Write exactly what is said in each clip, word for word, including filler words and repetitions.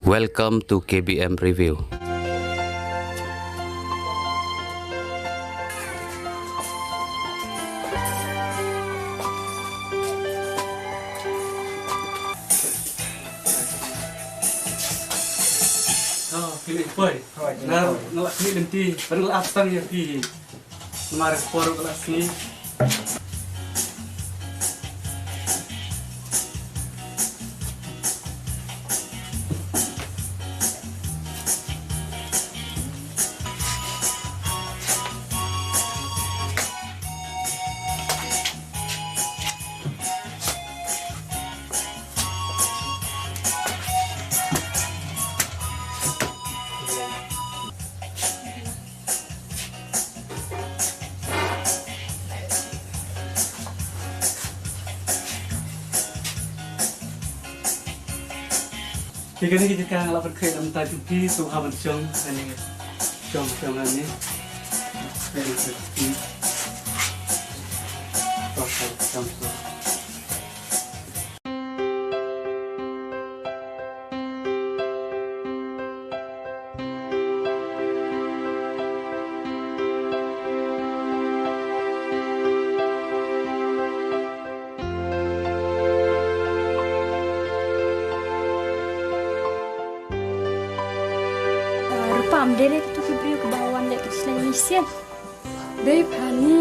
Welcome to K B M Review. Oh, phi leh poi. Hooid, nga, poi. Nga la khmih lynti, ban la ap tang ïa phi. Namar por ka la sngi. Te kane ka jaka nga la pynkhreh na ka bynta jong phi, sngewbha ban shong hangne. Shong, shong hangne. Shong, shong, shong. Rupa, ym dei re kito ki briew kiba wan leh ka shnong shisien. Dei phani,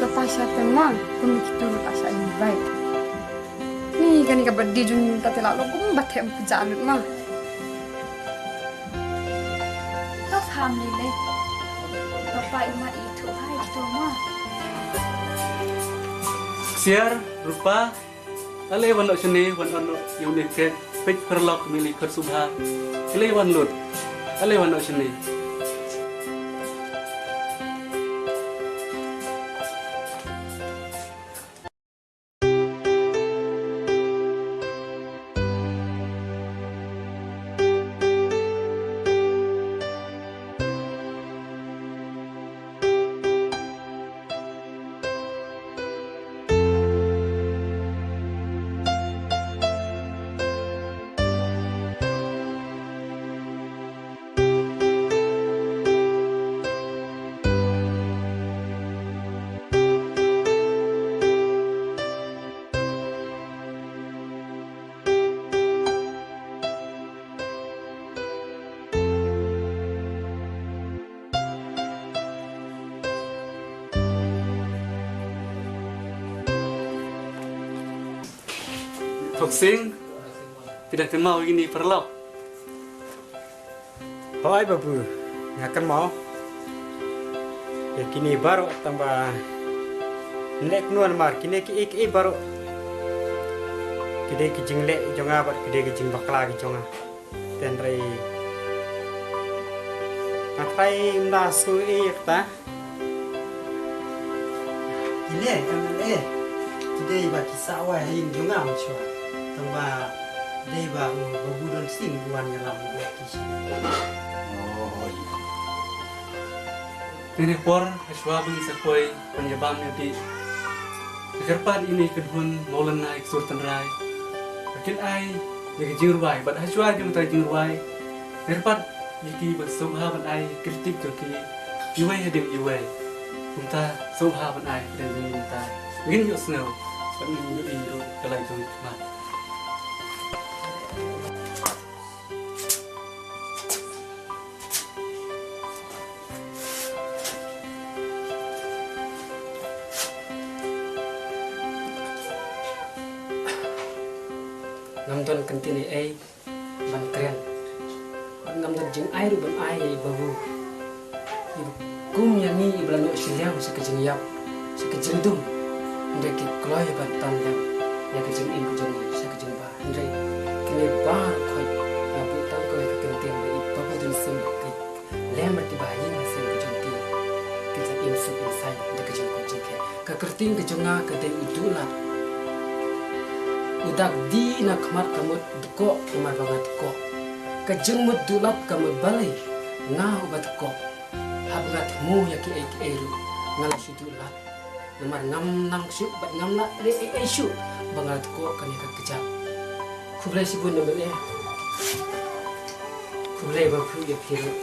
la pasha tang ma, kum kito la pasha ïa bai. Ni kane ka birthday jong ngi mynta te la long kumba thep ka ja lut ma. To pham lei lei. Papa i ma i thuh hai to ma. Ksiar, Rupa, ale wan noh shane, wan noh ïa une cake, peit paralok, mi lei khot subha. Ale wan lut. Ale wan noh shane. Thoksing, phi dang kynmaw ïa kine paralok? Hooid babu, nga kynmaw ïa kine baroh, tangba nlek nuan mar kine kiei kiei baroh. Ki dei ki jingleh jong nga bad ki dei ki jingbakla ki jong nga. Tynrai nga trai ym da sngewthuh ïa kata. Kine M L A ki dei ba ki sah wai ha ïing jong nga mynshuwa. Tangba dei ba u Babu Don Singh u wan ïalam ïa ki shi. Oh, ïa. Kane por, hashwa ba ngin sa poi ban ïa bam ïa dih, nga kyrpad ïa ine i kynhun mawlynnai ka sur tynrai ba kin ai ïa ka jingrwai, bad hashwa ïa ka mynta ka jingrwai, nga kyrpad ïa ki ban sngewbha ban ai ka kritik jong ki iwei hadien iwei. Kumta sngewbha ban ai ka dang jong ngi mynta. Ngin ïohsngew bad ngin ïohi ruh ka lai jong ki khmat. Ngam don kyntien ei ei ban kren. Ngam don jingai ruh ban ai ïa i Babu. Iba kum ïa ngi iba la noh shiliang sha ka jingïap, sha ka jingdum. Hynrei ki kloi ban tam lem ïa ka jingim ka jong ngi sha ka jingbha. Hynrei kine baroh khoit nga buh tang kawei ka kyntien ba i Babu Don Singh, ki lem bad kiba ha ïing ha sem ka jong ki kin sa im suk im saiñ da ka jingkoit jingkhiah. Ka kyrteng ka jong nga ka dei u Duhlap. U dak dih na khmat ka mut dkoh, namar ba nga dkoh. Ka jingmut Duhlap ka mut balei nga uba dkoh. Haba nga thmu ïa kiei kiei ruh nga la shu duh lad. Namar ngam nang shuh bad ngam lah leh ei ei shuh ba nga la dkoh kane ka kjat. Khublei shibun M L A. Khublei ba phi ïa phi ruh.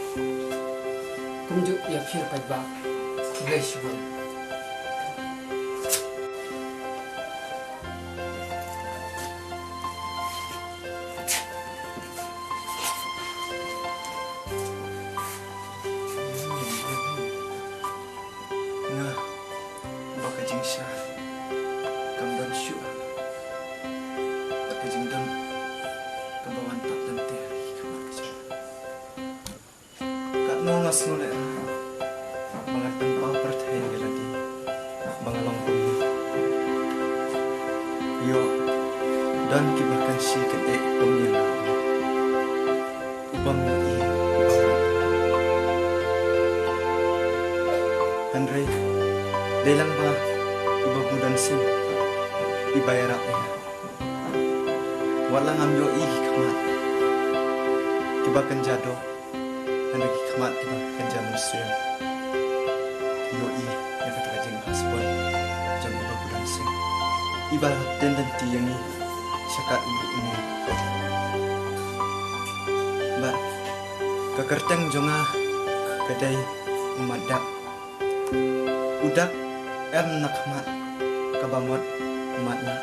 Kumjuh ïa phi ruh paidbah. Khublei shibun. Nga ba ka jingshai kam don shuh, ba ka jingdon kaba wan tap lynti ha ki khmat ka jong nga. Katno nga sngewlehrain ba nga pynpaw pyrthei ïa lade ba nga long kumne. Ïoh don kiba kynshi kyneh kum ïa nga. U bym ïohi, u bym ïohi. Hynrei dei lang ba i Babu Donsing iba ïarap ïa nga. Wat la ngam ïohi ki khmat kiba kynja doh, hynrei ki khmat kiba kynja mynsiem ki ïohi ïa kata ka jingbha sport jong i Babu Donsing, iba teng lynti ïa ngi sha kat u dur une. Bad ka kyrteng jong nga ka dei u Matdap. U Dap em na khmat kaba mut Matnah.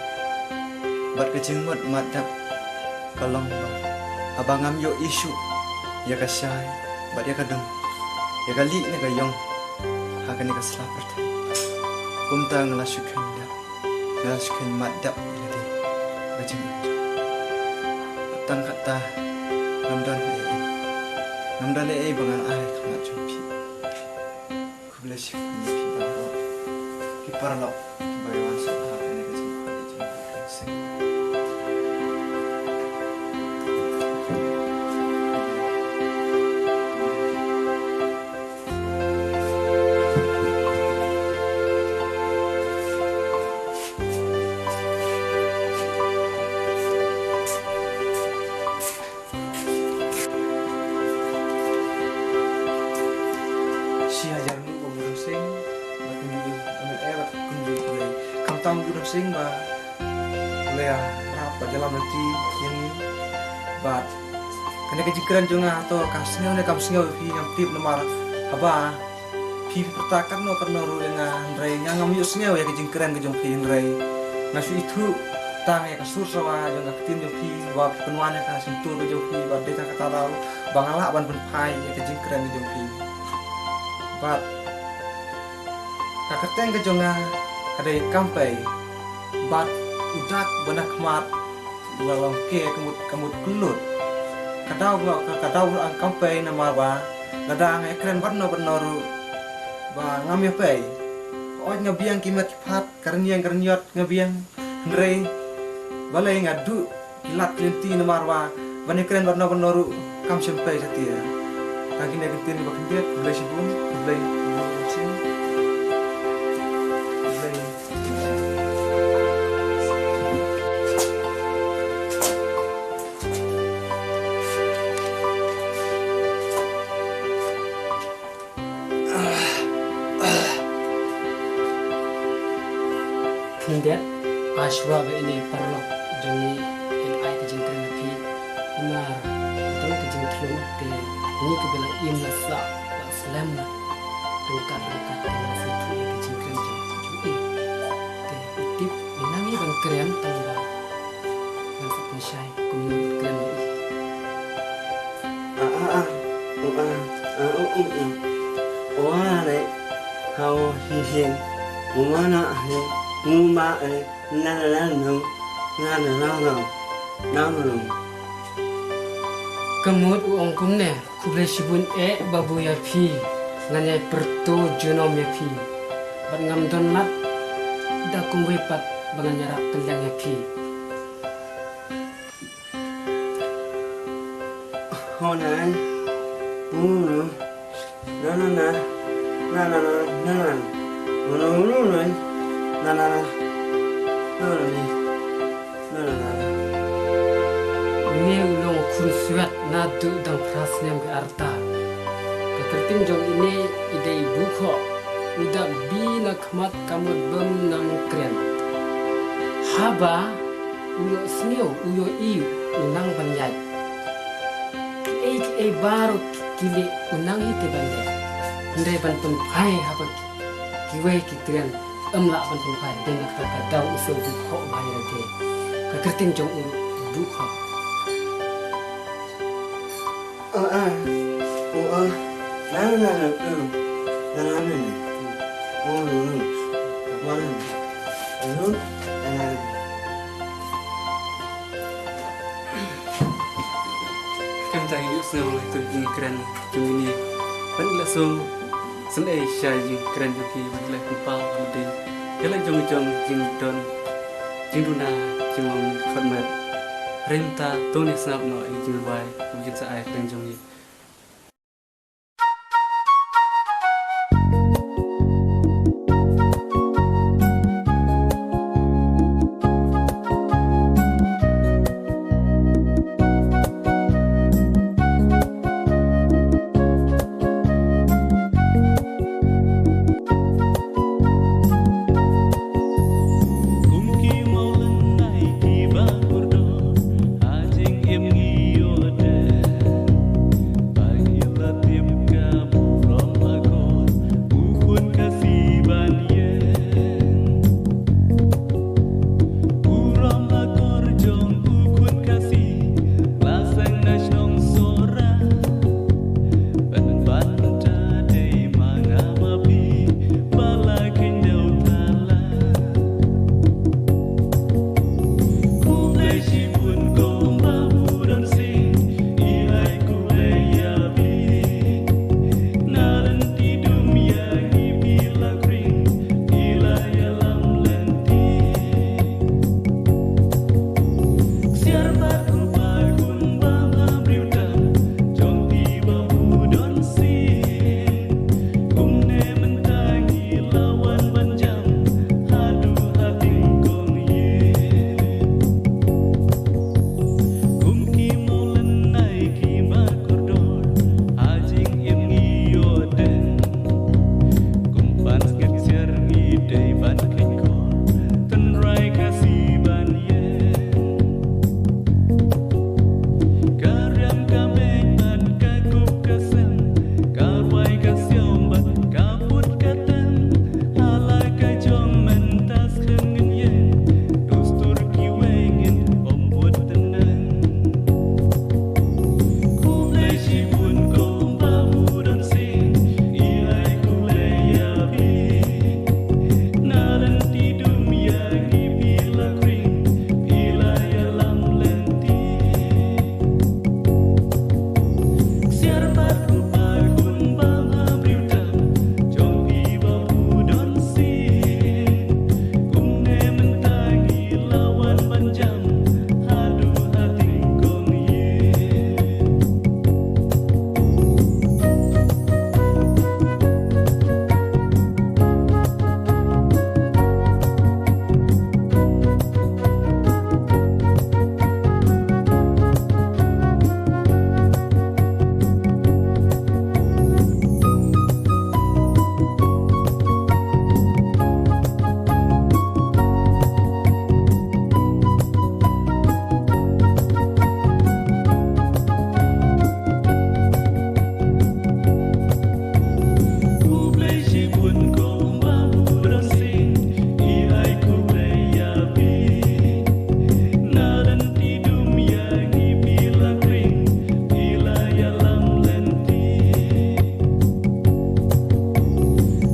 Bad ka jingmut Matdap ka long ba haba ngam ïohi shuh ïa ka shai bad ïa ka dum, ïa ka lieh ne ka ïong ha kane ka sla pyrthei, kumta nga la shu kheiñ dap, nga la shu kheiñ matdap ïa lade ha ka jingim jong nga. Tang katta, ngam don ei ei, ngam don ei ei ba ngan ai ha khmat jong phi. Khublei shibun ïa phi baroh ki paralok kiba ïa wan sngewbha ha kane ka jingkhot ïa jingkhot ka jingïaseng. Shi hajar nguh Babu Donsing bad kumjuh M L A bad kumjuh U Blei. Khamtam Babu Donsing ba U Blei u ïarap bad ïalam lynti ïa ngi. Bad kane ka jingkren jong nga to ka sngew ne kam sngew ïa phi ngam tip namar haba phi pyrta katno katno ruh ïa nga hynrei nga ngam ïohsngew ïa ka jingkren ka jong phi hynrei nga shu ithuh tang ïa ka sur sawa jong ka ktien jong phi ba phi pynwan ïa ka shyntur ka jong phi bad dei tang kata ruh ba nga lah ban pynphai ïa ka jingkren ka jong phi. Bad ka kyrteng ka jong nga ka dei Kampei bad u dak ba na khmat u la long ke ka mut, ka mut kyllut. Ka daw ba, ka, ka daw ruh ang Kampei namar ba lada nga ïakren bad no bad no ruh ba ngam ïa pei. Hooid nga biang ki met ki phad, ka rynïeng ka rynïot nga biang. Hynrei balei nga duh ki lad ki lynti namar ba ban ïakren bad no bad no ruh kam shym pei satia. Tang kine ki ktien ba khyndiat, khublei shibun, khublei shibun. Khublei. Khyndiat, ba shuwa ba ine paralok jong ngi in ai ka jingkren ha phi. Namar don ka jingthlun te ngi kiba la im la sah la slem na ryngkat ryngkat te ngi sngewthuh ïa ka jingkren jong ngi. Te i tip i nang i ban kren tang ba ngan sa pynshai kumno ban kren ïa i. A a a u a a u u u. Wa re hau hi hi. Wa na hi. Mu ma e. Na na na no. Na na na no. Na no no. Ka mut u ong kumne. Khublei shibun eh Babu ïa phi. Ngan ïai pyrto junom ïa phi. Bad ngam don lad da kumwei pat ba ngan ïarap kylliang ïa phi. Honai. Unu. Na na na. Na na na. Na na. Unu unu na. Na na na. Na na na. Na na na. Une u long u khun swet naduh dang phra snem ki arta. Ka kyrteng jong ine i dei Bukhoh. U dap bi na khmat ka mut bym nang kren. Haba u ïohsngew, u ïohi, u nang ban ïaid. Kiei Ei baroh ki leh u nang hi te ban leh. Hynrei ban pynphai haba ki, kiwei ki tren ym lah ban pynphai, dei na kata ka daw u sngewbha khoh bha ïa te. Ka kyrteng jong u ruh Duh Khop. Oh, ah. Oh, ah. Na, na, na, na. Na, na, na, na. Oh, no, no. Come on. No, na, na, na. Khamtam ïa u sngew ïa ka jingkren jong ngi. Ban leh sngewsynei sha jingkren jong ki, ban leh pynpaw ïa u dei. Ïa la jong jong jingdon jingduna jingmong khot met. Hynrei mynta to ngin sngap noh ïa ka jingrwai, u jingsa ai kren jong ngi. Kum ki mawlynnai kiba kordor, ha jingim ngi ïoh de. Ba ngi la tip ka burom akor, u khun Khasi ban ïeng. Burom akor jong u khun Khasi, la seng na shnong Sohra. Pynban ta dei ma nga ma phi, ba la kheiñ dewthala. Khublei shibun ko Bah Budon Sing, i ai khublei ïa phi. Na lynti dum ïa ngi phi la khring, i la ïalam lynti. Ksiar bad rupa khun ba ha briew tam, jong phi Bah Budon Sing. Kumne mynta ngi la wan ban jam, haduh ha tyngkong ïing. Kum ki mawlynnai kiba kordor, ha jingim ngi ïoh de. Kum ban sngewsih ngi dei ban kheiñ kor, tynrai Khasi ban ïeng. Ka riam ka beiñ bad ka kup ka sem, ka rwai ka siaw bad ka put ka tem. Ha la ka jong mynta skhem ngin ïeng, dustur kiwei ngin ym bud tyneng. Khublei shibun ko Bah Budon Sing, i ai khublei ïa phi. Na lynti dum ïa ngi phi la khring, phi la ïalam lynti. Ksiar bad rupa khun ba ha briew tam, jong phi Bah Budon Sing. Kumne mynta ngi la wan ban jam, haduh ha tyngkong ïing. Khublei shibun ko Bah Budon Sing, i ai khublei ïa phi. Na lynti dum ïa ngi phi la khring, phi la ïalam lynti.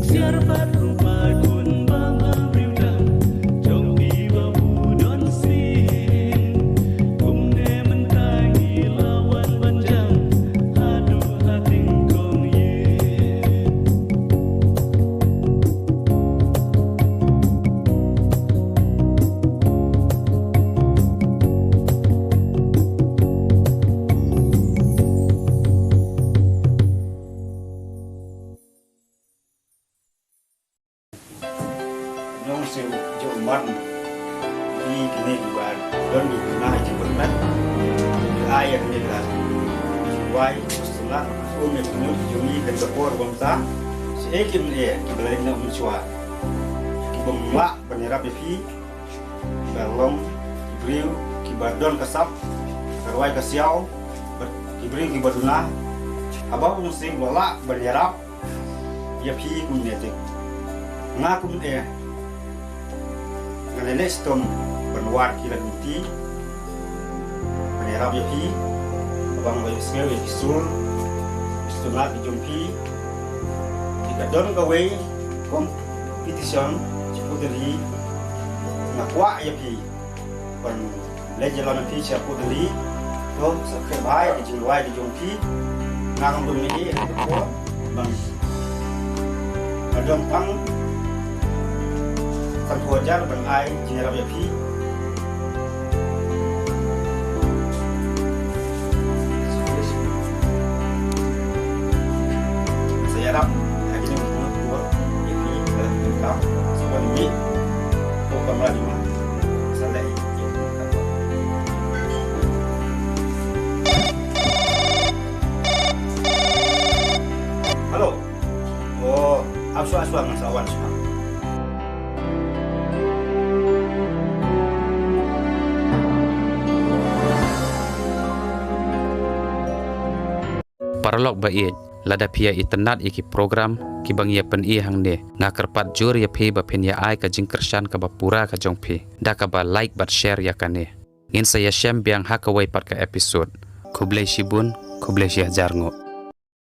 Ksiar bad rupa khun ba ha briew tam, jong phi Bah Budon Sing. Kumne mynta ngi la wan ban jam, haduh ha tyngkong ïing. Nong siew jong man. Ki kine kiba don ki khynnah ki khynnah. Ki ai ïa kine ki la. Ki wai, ki sngewtynnat, um ïa ki jong ngi kan ka por bym ta. Seh ki mne, ki ba leit na um shuwa. Ki bym lah ban ïarap ïa phi. Ki ba long, ki briew, ki ba don ka sap, ka rwai ka siaw, bad Ki briew kiba duna, haba u Mynsiem u la lah ban ïarap ïa phi kumne te. Nga kumne, nga la leh shitom ban wad ki la duty ban ïarap ïa phi. Haba nga ïohsngew ïa ki sur, ki sngewtynnat ki jong phi, ki ka don kawei competition sha Phuttali, nga kwah ïa phi ban leit ïalam ïa phi sha Phuttali. To sa kyrpad ïa ki jingrwai ki jong phi. Nga ngam don ei ei hato ban, nga don tang sanphew hajar ban ai jingïarap ïa phi. Sa ïarap ha kine ki minot, ïa phi, ïa phi, ïa phi, sa wan mih ko kamra jong nga. Sa leh ïa phi. Hello. Oh, ap shuwa, ap shuwa, ngan sa wan shuwa. Paralok ba ïeit, lada phi ïa itynnat ïa ki program kiba ngi ïa pyni hangne, nga kyrpad jur ïa phi ba phin ïa ai ka jingkyrshan kaba pura ka jong phi da kaba like bad share ïa kane. Ngin sa ïashem biang ha kawei pat ka episode. Khublei shibun, khublei shihajar nguh.